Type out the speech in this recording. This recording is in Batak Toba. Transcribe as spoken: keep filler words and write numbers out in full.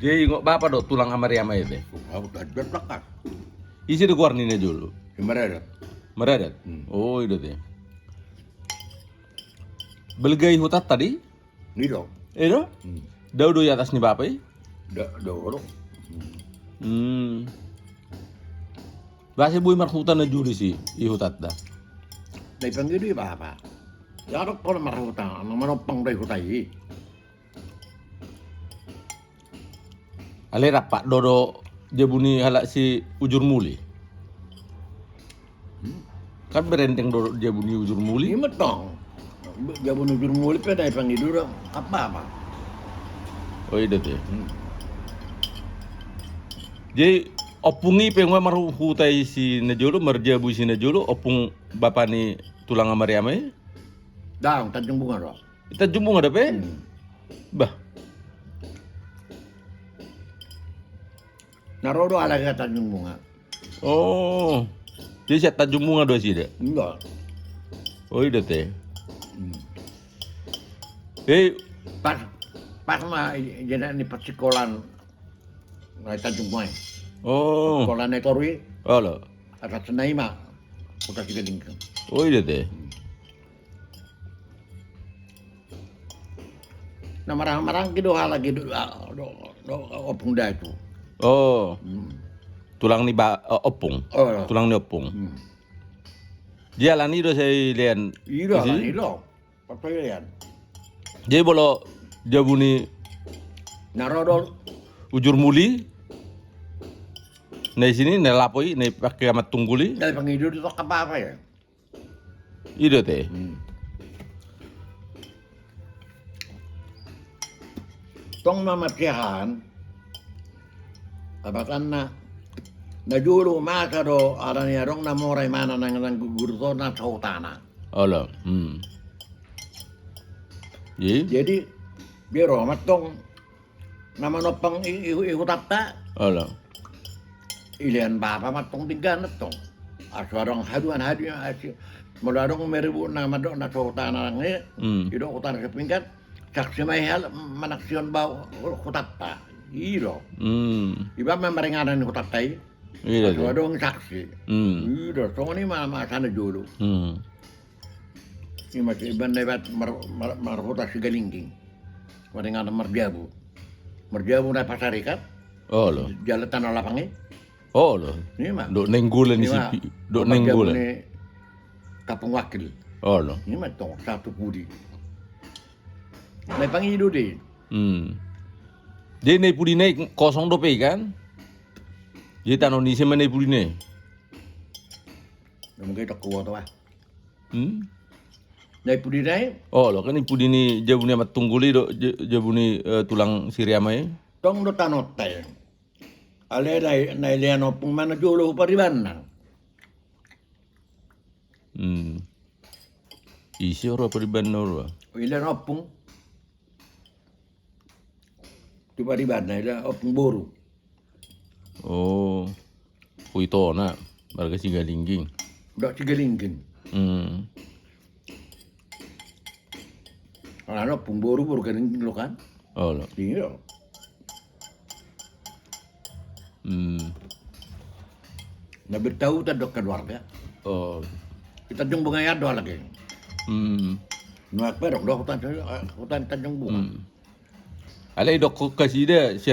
Jadi ingot bapa do tulang amariama i be? Ise do goar ni na jolo? Maradat. Maradat? Oh, i do te. Balga i hutanta di? I do. I do? Dao do i atas ni bapa i? Dao do. Boasa boi marhuta na jolo disi i hutanta? Dai pangido i bapa. Ia adong pola marhuta na manompang do i huta i. Alai rap do do jabu ni halak si Ujur Muli. Kan berendeng do jabu ni Ujur Muli. Ima tong. Jabu ni Ujur Muli pe dai pangido do. Apa apa? Oh, i do te. Jadi ompung i pe nga marhuta i si na jolo, marjabu i si na jolo, ompung bapa ni tulang amariama i? Dang, Tanjung Bunga do. Tanjung Bunga dope? Bah. Na ro do halak i Tanjung Bunga. Oh. Jadi sian Tanjung Bunga do nasida? Iya. Oh, i do te. Eh, pas, pas ma i, jadi ni pas sikolan na Tanjung Bunga i. Oh. Sikolan na i toru i. Olo. Atas na i ma. Huta Sigalingging. Oh, i do te. Na marhahamaranggi do halak i do, ompung da i tu. Oh. Tulang ni ompung. Tulang ni ompung. Jadi alani do sai lean. I do alani do. Sai lean. Jadi molo jabu ni na ro do Ujur Muli. Na i sini na lapo i na i pake Amantunggul i. Na i pangido do tong apa apa ya. I do te. Tong ma marsiahaan. Abatanna na jolo masa do alani adong na mora imana nang nang gugur to na sahutana. Olo. Jadi? Jadi biro ma tong na manompang i hutanta. Olo. Ilean bapa ma tong denggan tong. Aso adong haduan haduan asi. Molo adong meribut na mandok na sahutana nang i. I do hutana sapinggan. Saksi ma i hal manaksihon bau hutanta. I do. Iba ma maringanan hutanta i. Aso adong saksi. I do songon i ma masa na jolo. Ima si iban na ibat marhuta Sigalingging. Maringanan marjabu. Marjabu na pasarikat. Olo. Jala tano lapang i. Olo. Ima. Dok Nainggolan i sipi. Dok Nainggolan. Kampung Wakil. Olo. Ima tong satu pudi. Na i pangido do i. Jadi na i pudina i kosong dope i kan. Jadi tano ni ise ma na i pudina i. Na mungkin tak kuat wah. Na i pudina i. Olo kan i pudi ni jabu ni Amantunggul i do jabu ni tulang si Riama i. Tong do tanonta i. Alai na i lean ompung ma na jolo hu paribanna. Ise ro paribanna ro. I lean ompung. Tu paribanna i lean ompung boru. Oh. Huitona marga Sigalingging. Dok Sigalingging. Alana ompung boru boru Galingging lo kan. Olo. Iya. Na bertahutan do keluarga. Oh. Di Tanjung Bunga i do halak i. Nuaeng pe adong do huta Tanjung Bunga. Alai dok kasida sian